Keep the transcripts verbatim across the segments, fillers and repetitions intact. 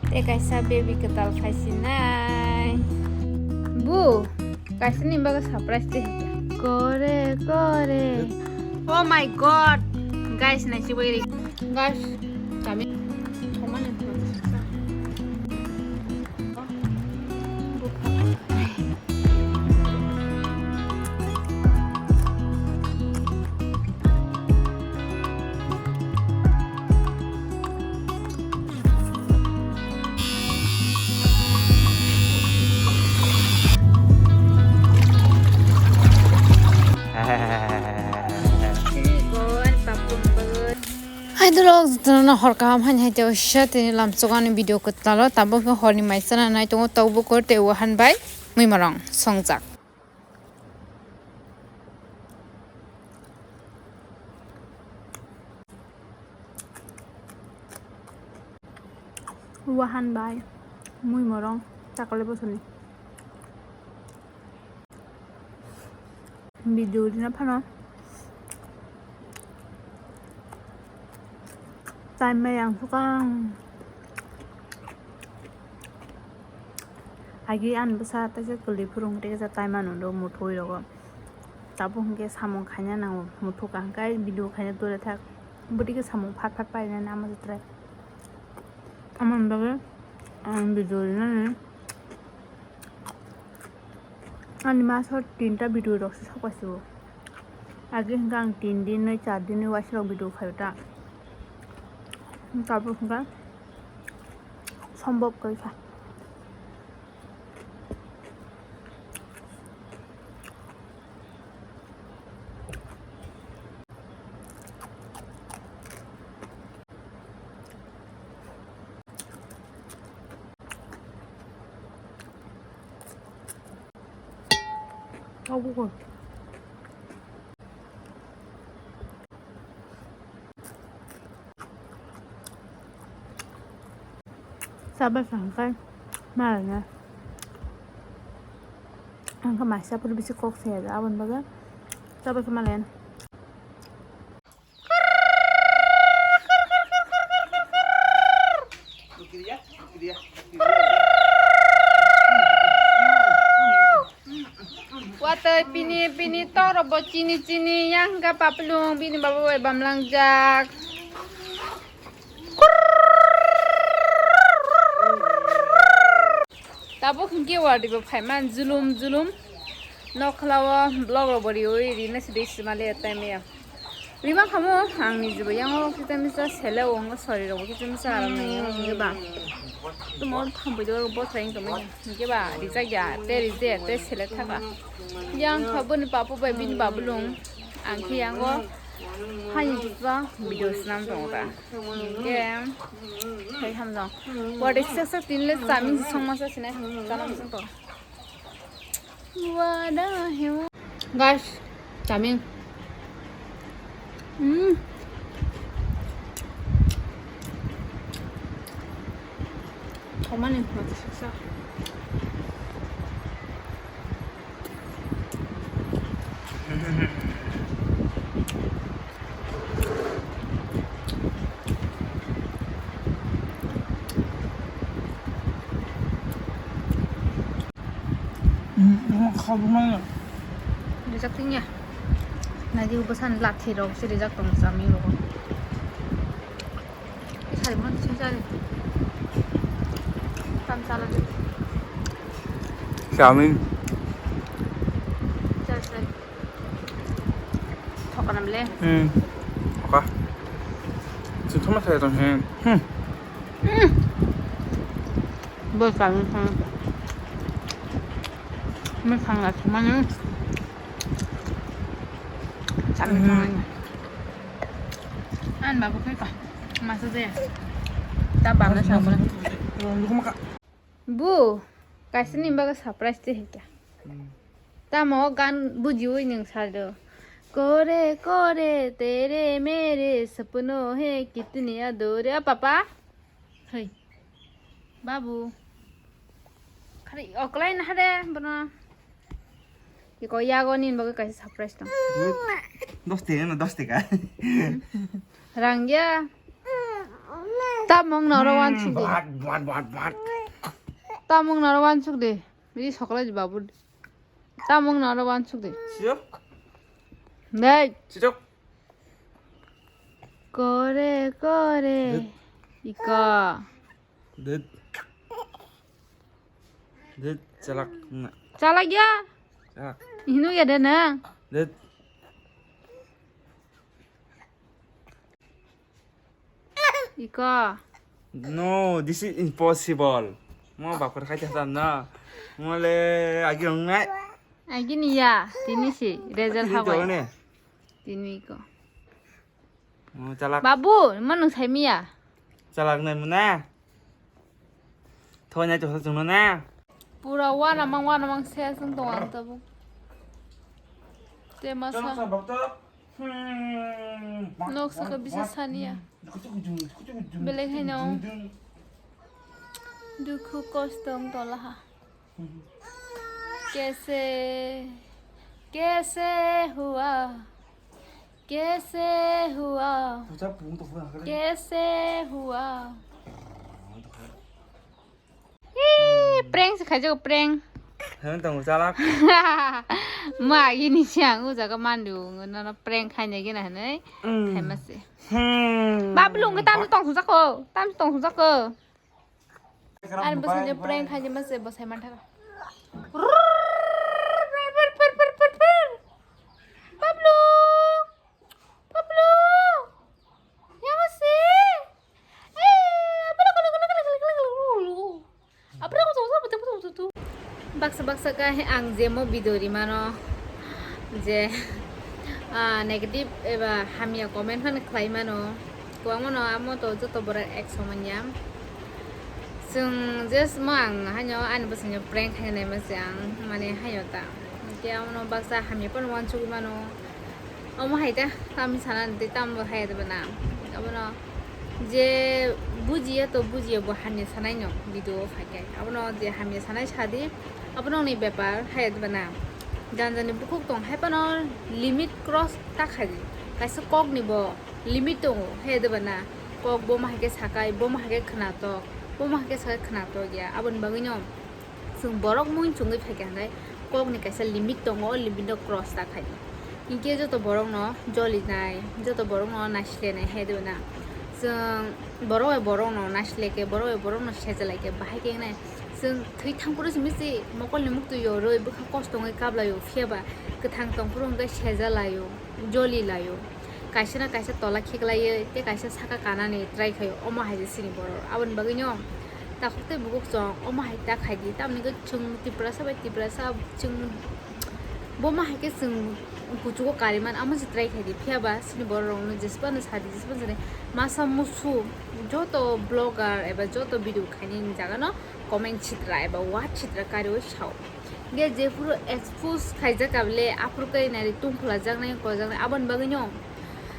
Tei kaisa baby kwtal phaisinai. Bu, kaisa ni bagwi surprise tei hwnkhe. Kore, kore. Oh my God. Guys, naisik bagwi. Guys, kami. Hai dolok, jotono hor kaham, haini hai tei waisa tini lamsogo ani video kwtalo, tabuk khe horni mai chana nai tongo, tok bukur tei wahan bai mui morong songjak. Wahan bai mui morong chakle bosoni. Video rina phano time bai ang sukang. Agi ani bwsa teisa kwlwi phwrwng tei kisa time ano do muthwi rogo. Tabuk hwnkhe samung khaina nango, muthuk ang khe video khaina dole thak. Bwtwi khe samung phat phat painani ama jotrai. Amoni bagwi ang video rinani ani maso tinta video rok se sokpaisu. Agi hwnkhe ang tin din, nwi char din nwi waisa rok video khaio ta. Tabuk hwnkhe sombok khe kha. Saba sangkai malana. Angka masa pur bisi kok saya abon baga. Saba sangkai malana. Watwi pini pini toro bo chini chini yang hwnkha papilung bini baba bai bamlangjak. Tabuk hwnkhe watwi bo phaiman julum julum nokhlao vlog rok bo riwi rina sidi simale time ya. Rima khamu ang ni jibo yango kisa misa sele o ngo sori rogo kisa misa aram nang yango hingke ba. Tumo thambui do bo tharing tongma hingke ba rijak ya te rije te sele thaka. Yang kha boni papu bai bini babulung ang khe yango hani kisa video snam tongo ta. Hingke hai hamjong. Wadi sesa tinle chami song masa sine chana song to. Guys, chami. Hmm. Thomani mati saksa. Rijak tingya. Nadi ubasan lathi rok se rijak tong chami rok. Sari mon sing sari. Tam sala de. Chami. Sari sari. Thokanam le. Hmm. Oka. Sing thoma saya tong he. Hmm. Hmm. Bo kami thong. Mi thang la thoma ni. Sami thong ni. An babu kai ka. Masa de. Ta bang na sa mo. Rong du kuma ka. Bu, kaisa ni baga surprise te hikya. Hmm. Tamo gan bujiwi nwng sado. Kore kore tere mere sapno he kitni adore. A papa? Hei. Babu. Khari oklai na hade bono. Iko yago nin baga kaisa surprise tong. Dos teka na dos teka. Rangya. Tamung naro wansuk de. Bat, bat, bat, bat. Tamung naro wansuk de. Bini sokla di babu. Tamung naro wansuk de. Siyok. Nei. Siyok. Kore, kore. Dut. Iko. Dut. Dut, chalak. Na. Chalak ya? Chalak. Hino ya de na. Dut. Iko. No, this is impossible. Mo bakur khai ta na. Mo le agi ong nai. Agi ni ya, tini si result. Tini habai. To ne. Tini ko. Oh, chalak. Babu, ma nung sai miya? Chalak nai muna. Thoi nai to sa chungno na. Pura wana mang, wana mang se asung tong ang tabuk. Te masa. Chalo sa bak to. Hmm. Nok saka bisa saniya. Belek hai no. Dukhu kosto ang tolaha. Kaise, kaise hua, kaise hua, kaise hua. Ih, prank se khaijak, prank. Hwn tong chalak. Ma ini siang u jaga mandu, nono prank khaina gina hwnwi. Mm. Khaima se. Hmm. Bablu ngi tamni tong sujak ko, tamni tong sujak ko. Ani bwskango prank khaini mase bwsai mantha. Pablo! Pablo! Yang si? Eh, apa nak kena kena kena kena kena kena. Apa nak kena kena kena kena. Baksa baksa khe ang je mo video rimano je, ah, negative eba hamya comment phano khlai mano. Kwbangmano amo to joto borok ek somanya. Chwng just mo ang haino ani bwskango prank khaina naima se ang mane haino ta. Hwnkhe abono baksa hamya phano uansugwi mano. Omo hai ta, tamni sana tei tamo hai ta bana. Abono je bujiya to bujiya bo hamya sanai no video o phai khe. Abono je hamya sanai sadi, abono ni bepar hai ta bana. Jan jani bukhuk tong hai phano limit cross ta khai di. Kaisa kok ni bo limit tongo, hai de bana. Kok bo ma hai khe sakai, bo ma hai khe khwnatok, bo ma hai khe sakai khwnatok ya. Aboni bagwi no chwng borok mui chwngwi phaikha hwnkhe kokni kaisa limit tongo, o limit no cross ta khaidi. Hinkhe joto borok no jolinai, joto borok no naislenai hai de bana. Chwng borok bai borok no naisle khe, borok bai borok no sejalai khe bahai khe wngnai. Chwng thwi thang phuru simi se mokol ni muktwi yo rwi bwkha kosto wngwi kap laio, phiya ba kwthang tong phuru hwnkhe sejalaio. Joli laio. Kaisa na kaisa tola khiklaiwi tei kaisa saka kanani try khaio, omo hai se chini borok. Aboni bagwino takhuk tei bukuk chwng omo hai ta khaidi. Tamoni hwnkhe chwng Tiprasa bai Tiprasa chwng bo ma hai khe chwng kuchugo kariman amo se try khaidi. Phiya ba chini borok rokno jesbano sadi jesbano sadi masa musu joto blogger eba joto video khainani jaga no comment sitra eba watch sitra kariwi sao. Hingke jephuru expose khaijak kable aphuru khe nari tungphla jaknai kojaknai aboni bagwino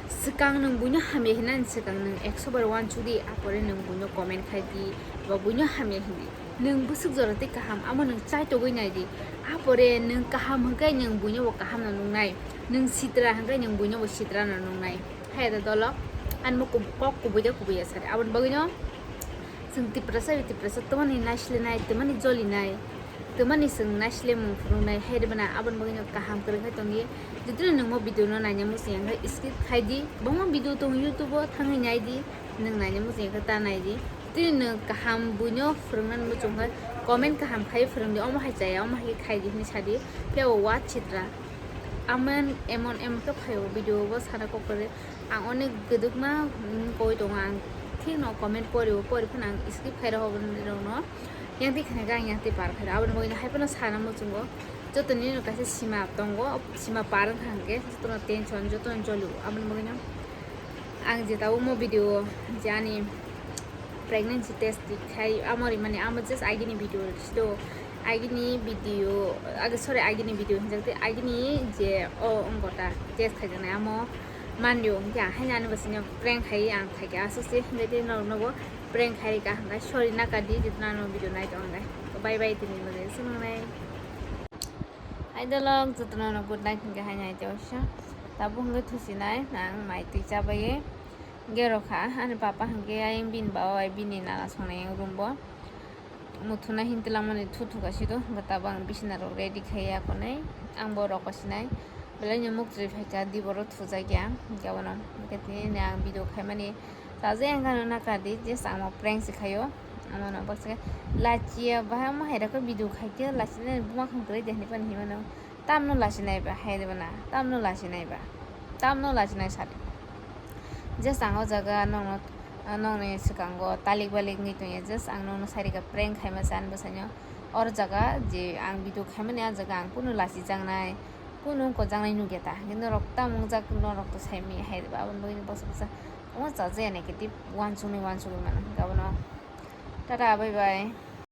swkang nwng buino hamya hinani swkang nwng ekso bar uansukdi apore nwng buino comment khaidi ba buino hamya hindi. Nwng bwswk jora tei kaham amo nwng chaitogwi naidi. Apore nwng kaham hwnkhe nwng buino bo kaham no nungnai. Nwng sitra hwnkhe nwng buino bo sitra no nungnai. Hai da dolo ani mo kub-, kok kubui da kubui ya sari aboni bagwino. Chwng Tiprasa bai Tiprasa twmani naislenai, twmani jolinai, twmani chwng naislemung phunuknai hai rwbana aboni bagwino kaham kwrwng khe tongdi. Jotoni nwng mo video no naina muchung ya khe skip khaidi, bangma video tongo YouTube o thangwi naidi, nwng naina muchung ya khe ta naidi. Jotoni nwng kaham buino phwrwngnani muchung khe comment kaham khai phwrwngdi, omo hai chaya, omo hai khe khaidi hinwi sadi, phiya bo watch sitra. Amen, emon, emon khe phaio video bo sana kok kwrwi. Ang onek gwdwkma, mm, koi tongo, ang thikno comment poriwo, pori phano ang skip khai rokho borok rokno. Yang twi khna khe ang yang twi par khai rw. Aboni bagwi hai phano sana muchungo. Jotoni no kaisa sima tongo, sima par wngkha hwnkhe jotono tension, jotono jolio. Aboni bagwino ang je tabukmo video je ani pregnancy test khai amo rimani amo just agini video rwkhe do. Agini video, age, sorry, agini video hinjak tei agini je o wngkha ta test khaijaknai amo manlio, hwnkhe ang haino ani bwswkno prank khai ang khaikha aswk se, hwnkhe tei norokno bo prank khai rikha, hwnkhe sorry nakadi, jotoni ano video nai tong hwnkhe bye bye, tini bagwi swngwrwngnai. Hai dalok, jotoni ano good night hwnkhe haino hai tei oso tabuk hwnkhe thusinai ang mai twi chabai. Gerokha ani papa hwnkhe ayang bini babai bini nana songnai yang room bo. Muthuna hinti langmani thu thu kasi do, hwnkhe tabang bisina rok ready khai ya konai, ang bo rok sinai. Belai no muktrwi phaikha, di boro thujak ya, hwnkhe abono, hwnkhe tini ang video khaimani chaja yang gana nakar di, just ang prank se khaio. Amano baksa lachiya bahai ma hai rok video khaikhe lachina buma khang kwrwi de hinwi pani hinmano. Tamno lachinai ba, hai de bana, tamno lachinai ba, tamno lachinai sadi. Just ang o jaga nokno, nokni swkango talik balik wngwi tongya, just ang nokno sai rikha prank khaima chan bwsaino. Or jaga je ang video khaimani, a jaga ang kunu lachijaknai, kunu wngkokjaknai nukya ta, hwnkhe norok tamo wngjak norok to saimanya hai de ba, aboni bagwi baksa baksa omo chajakya negative uansuknwi uansukgwi mano, hwnkhe abono tata, bye bye.